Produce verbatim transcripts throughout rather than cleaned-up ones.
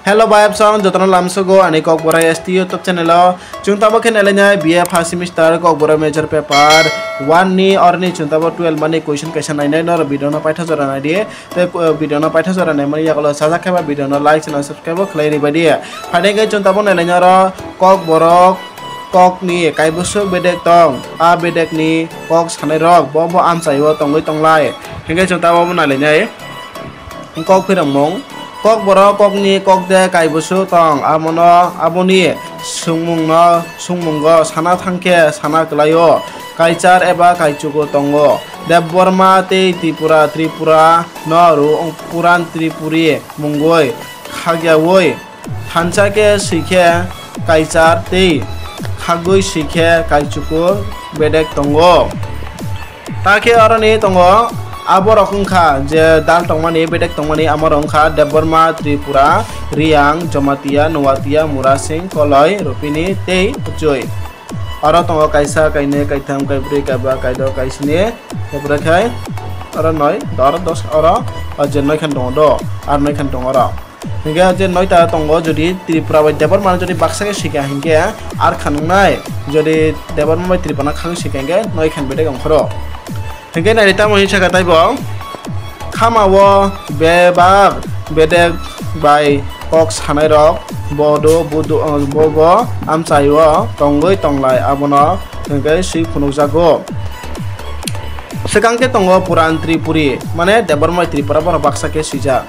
Hello bai, absong jotono lamsogo ani Kokborok S T YouTube channel o. Chwng tamo khe nailainai B A first semester Kokborok major paper one ni orni chwng tamo twelve mani question kaisa nainai, noro video no paitha jora naidi. Tei, uh, video no paitha jora naimani yagulo sajak khe ba video no like channel subscribe bo khlai ribai di. Phaidi khe chwng tamo nailainai oro Kokborok kokni kaibwswk bedek tong, a bedekni kok sanairok bo bo amchaio tongwi tonglai. Hinkhe chwng tamo bo nailainai. Kok phirokmung. Kokborok kokni kokde kaibwswk tong, abono, aboni swngmungno, swngmungo sana thangkhe sana kwlaio, kaichar eba kaichugo tongo. Debbarma tei Tripura, Tripura no ru-, Puran Tripuri mungwi khagyaui, thansa khe swi khe kaichar tei khagwi swi khe kaichugo bedek tongo. Ta khe oroni tongo, aborok wngkha je dal tongmani, bedek tongmani, amorok wngkha Debbarma, Tripura, Riyang, Jamatia, Nuatia, Murasing, Koloi, Rupini tei Uchui. Oro tongo kaisa, kainwi, kaitham, kaibrwi, kaiba, kaido, kaisni, kaibrwi khai oro noi, oro dos, oro, o je noikhan tongo do, ar noikhan tongo oro. Hinkhe je noita tongo, jodi Tripura bai Debbarma jodi baksa khe sika hinkhe ar kha nungnai, jodi Debbarma bai Tripura khagwi sika hinkhe noikhan bedek ongkhoro. Hinkhe naidi tamo hinwi sakha taibo, khamao bebak bedek bai kok sanairok bodo budu, bobo amchaio tongwi tonglai, abono hinkhe swi phunukjago. Swkang khe tongo Puran Tripuri, mane Debbarma bai Tripura borok baksa khe swijak.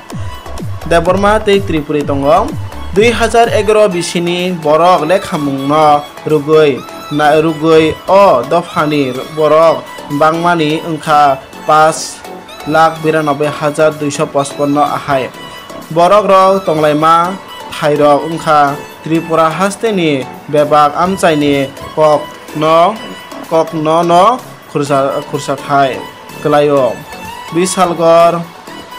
Debbarma tei Tripuri tongo. Dui hajar egaro bisini borok lekhamungno rwgwi, na-, rwgwi o dophani borok bangmani wngkha pash lakh biranoboi hajar duiso pochpanno ahai. Borokrok tonglaima thairok wngkha Tripura hasteni bebak amchaini kokno, kokno no khursa, khursa thai kwlaio. Bisalgor,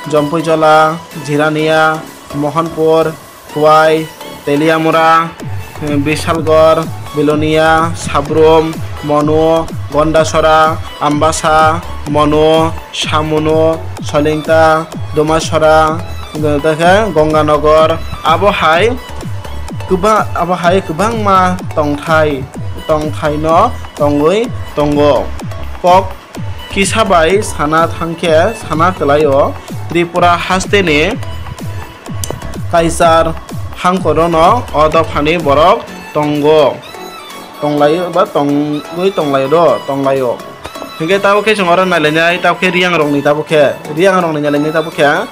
Jompuijola, Jirania, Mohanpur, Khowai, Teliamura, Bisalgor, Belonia, Sabrum, Monu, Gondasora, Ambasa, Monu, Samunu, Solingta, Dumasora, tei khe Gonganagar. Abo hai kwba-, abo hai kwbangma tongthai, tongthaino tongwi tongo. Kok kisa bai sana thangkhe sana kwlaio, Tripura hasteni kaichar hangkhorono o dophani borok tongo, tonglaio ba tongwi tonglaio do, tonglaio. Hinkhe tabuk khe chwng oro nailainai, tabuk khe Riyangrokni, tabuk khe Riyangrokni nailainai, tabuk khe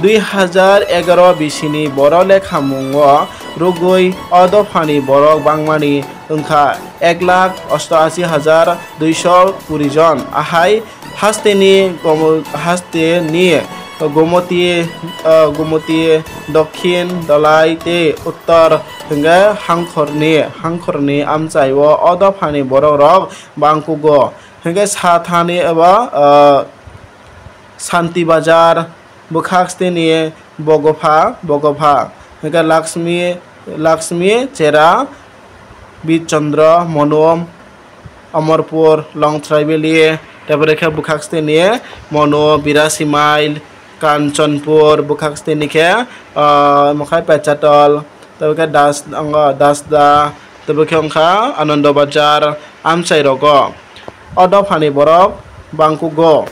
dui hajar egaro bisini boro lekhamungo rwgwi o dophani borok bangmani wngkha ek lakh osto ashi hajar duiso kuri jon. Ahai hasteni gomo-, hasteni Gomoti, ah, Gomoti, Dokhin, Dolai tei Uttor hwnkhe hangkhorni, hangkhorni amchaio o dophani borokrok bangkugo. Hwnkhe sa thani eba, ah, Santi Bazar, bwkhak steni Bogopha, Bogopha, hwnkhe Lakshmi, Lakshmi Chera, Bir Chandra, Monu, Amarpur, Longtrai Valley, tei bwrwi khe bwkhak steni Monu, Birasi Mile, Kanchanpur, bwkhak steni khe, ah, omo khai Pechatol, tei khe Das, wngo Dasda, tei khe wngkha Anando Bazar, amchai rogo. O dophani borok bangkugo.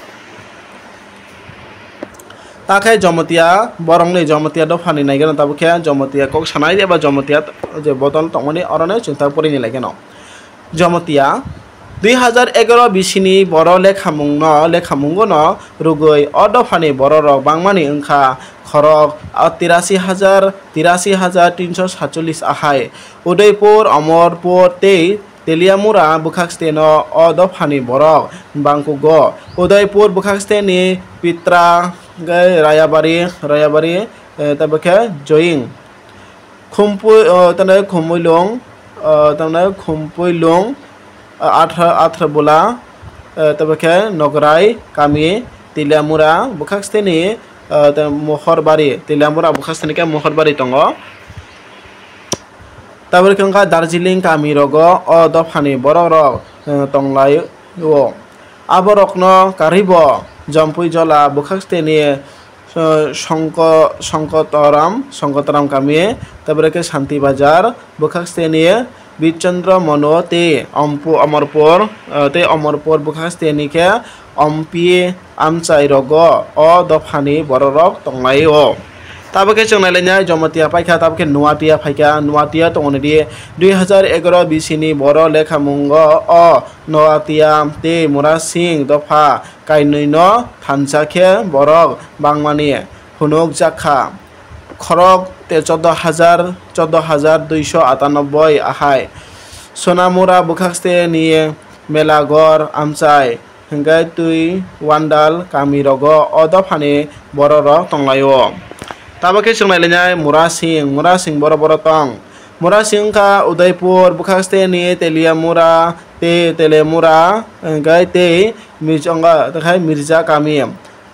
Takhe Jomotia, borokni Jomotia dophani naigeno tabuk khe Jomotia kok sanai eba Jomotia je bodol tongmani orono chwng ta porini laikeno. Jomotia, dui hajar egaro bisini boro lekhamungno, lekhamungono rwgwi o dophani bororok bangmani wngkha khorok, ah, tirasi hajar, tirasi hajar tinso satchollis ahai. Udaipur, Amarpur tei Teliamura bwkhak steno o dophani borok bangkugo. Udaipur bwkhak steni Pitra, hwnkhe Rayabari, Rayabari, eh, tei bokhe Joying. Khumpui, eh, tei Khumuilung, eh, tei Khumpuilung, eh, Athra, Athra Bula, eh, tei bokhe Nograi kami, Teliamura bwkhak steni, eh, tei Mohorbari, Teliamura bwkhak steni khe Mohorbari tongo. Tabuk khe wngkha Darjeeling kami rogo o dophani borok rok, eh, tonglai o. Aborokno karwibo Jompui Jola bwkhak steni eh, Songko-, Songkotoram, Songkotoram kami, tabore khe Santi Bazar, bwkhak steni Birchandra Mono tei Ompu-, Omorpur, eh, tei Omorpur bwkhak steni khe Ompi amchai rogo o dophani bororok tonglaio. Tabokhe chwng nailainai Jomotia paikha, tabokhe Nuatia phaikha, Nuatia tongoni di dui hazar egaroh bisini boro lekhamungo o Nuatia tei Murasing dopha kainwino thansa khe borok bangmani phunukjakha, khorok te choddo hajar, choddo hajar duiso atanoboi ahai. Sonamura bwkhaksteni Melagor amchai, hwnkhe twi Wandal kamirogo o dophani bororok tonglaio. Tabokhe chwng nailainai Murasing, Murasing boro boro tong. Murasing wngkha Udaipur bwkhaksteni Teliamura tei Telemura, hwnkhe tei Mirja, wngkha, tei khai Mirja kami.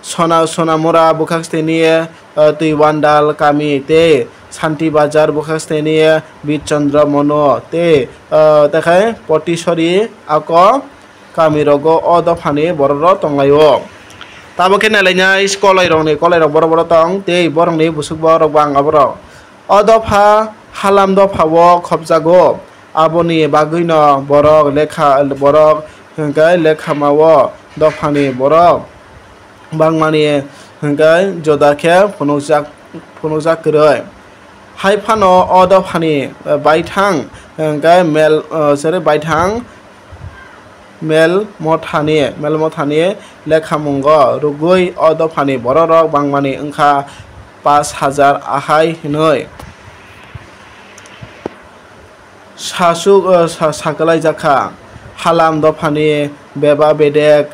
Sona-, Sonamura bwkhaksteni, eh, Twiwandal kami tei Santi Bazar bwkhaksteni Birchandra Mono tei, eh, tei khai Potisori ako kamirogo o dophani bororok tonglaio. Tabokhe nailainai kolairokni, kolairok boro boro tong tei borokni bwswk borok bang aborok. O dopha Halam dophao khopjago, aboni bagwino borok lekha, borok hwnkhe lekhamao dophani borok bangmani hwnkhe juda khe phunukjak, phunukjak kwrwi. Hai phano o dophani baithang hwnkhe mel, sorry, baithang Mel Mothani, Mel Mothani lekhamungo rwgwi o dophani bororok bangmani wngkha pash hajar ahai hwnwi sasuk, sa-, sakwlaijakha. Halam dophani beba bedek,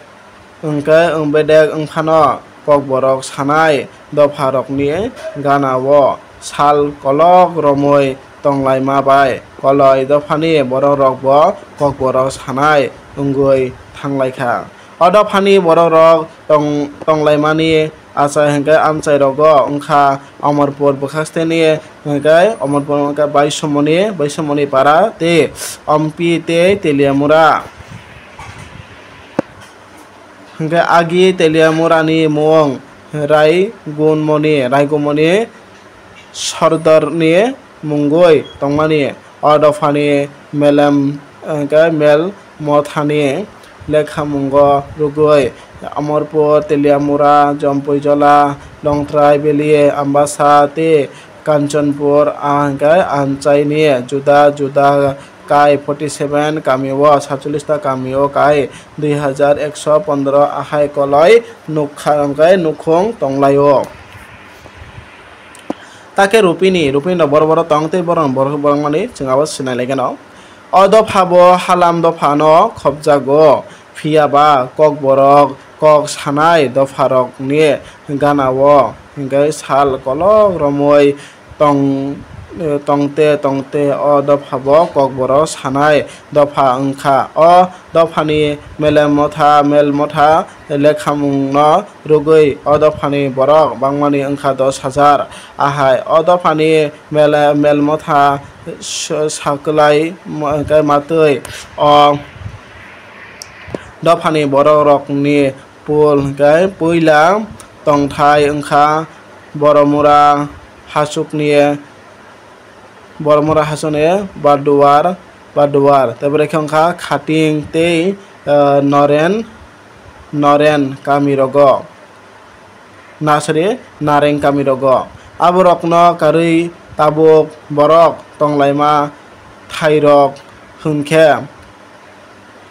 hwnkhe bedek wngphano kokborok sanai dopharokni ganao sal kolok romwi tonglaima bai koloi dophani bororokbo kokborok sanai wngwi thanglaikha. O dophani bororok tong-, tonglaimani achai hwnkhe amchairogo wngkha Omorpur bwkhaksteni hwnkhe Omorpur hwnkhe Baisomoni, Baisomoni para tei Ompi tei Teliamura. Hwnkhe agi Teliamurani mung Raigunmoni, Raigunmoni Sordorni mungwi tongmani. O dophani melem, hwnkhe Mel Mothani lekhamungo rwgwi Omorpur, Teliamura, Jompuijola, Longtrai Valley, Ambasa tei Kanchanpur, ah, hwnkhe amchaini juda juda kai forty seven kamio, satchollish ta kamio kai dui hajar ekso pondro ahai koloi nukha, hwnkhe nukhung tonglaio. Takhe Rupini, Rupini no boro boro tong tei borok borok borok mani chwng abo sinai lai gano. O dopha bo Halam dophano khopjago, phiya ba Kokborok kok sanai dopharokni ganao hwnkhe sal kolok romwi tong, tongte tongte o dophabo Kokborok sanai dopha wngkha. O dophani Mel Motha, Mel Motha lekhamungno rwgwi o dophani borok bangmani wngkha dos hajar. Ahai o dophani Mel, Mel Motha sa-, sakwlai ma-, hwnkhe matwi o dophani borokrokni pul hwnkhe puila tongthai wngkha Boromura hachukni, Boromura hachukni Baduar, Baduar, tei bwrwi khe wngkha Khating tei, eh, Noren, Noren kamirogo. Nasri Nareng kamirogo. Aborokno karwi tabuk borok tonglaima thairok hwnkhe,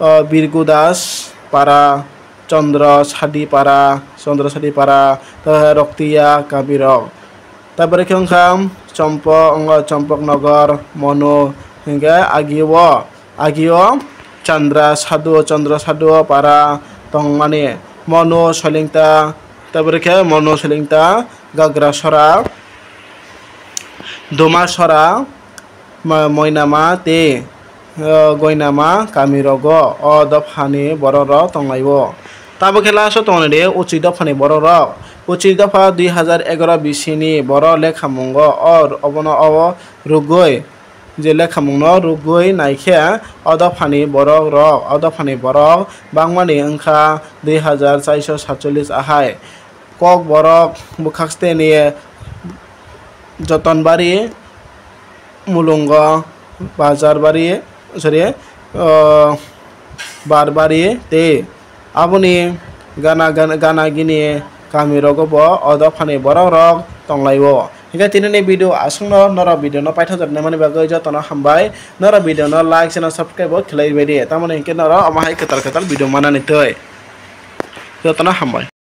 o, Birgudas para, Chondro Sadi para, Chondro Sadi para, tei Roktiya kamirok. Tabore khe wngkha Chompo-, Chompok Nogor, Monu hwnkhe agio Agio Chandra Sadhu, Chandra Sadhu para tongmani, Monu Solingta, tabore khe Monu Solingta, Gagrasora, Dumasora, Ma-, Moinama tei, o, Goinama kamirogo o dophani bororok tonglaio. Tabokhe last o tonglaidi Uchik dophani bororok. Uchik dopha dui hazar egaroh bisini borok lekhamungo o, obono o rwgwi je lekhamungno rwgwi naikhe, o dophani borok rok, o dophani borok bangmani wngkha dui hazar charsho satchollish ahai. Kokborok, Bwkhaksteni, Jotonbari, Mulungo, Bazarbari, sorry, o, Barbari tei aboni gana, gana, gana gini kamirogo bo o dophani borokrok tonglaio. Hinkhe tinini video aswkno, norok video no paithago naimani bagwi jotono hambai. Norok video no like, channel subscribe bo khlai bai di. Tamoni hinkhe norok omo hai kwtal kwtal video manani twi. Jotono hambai.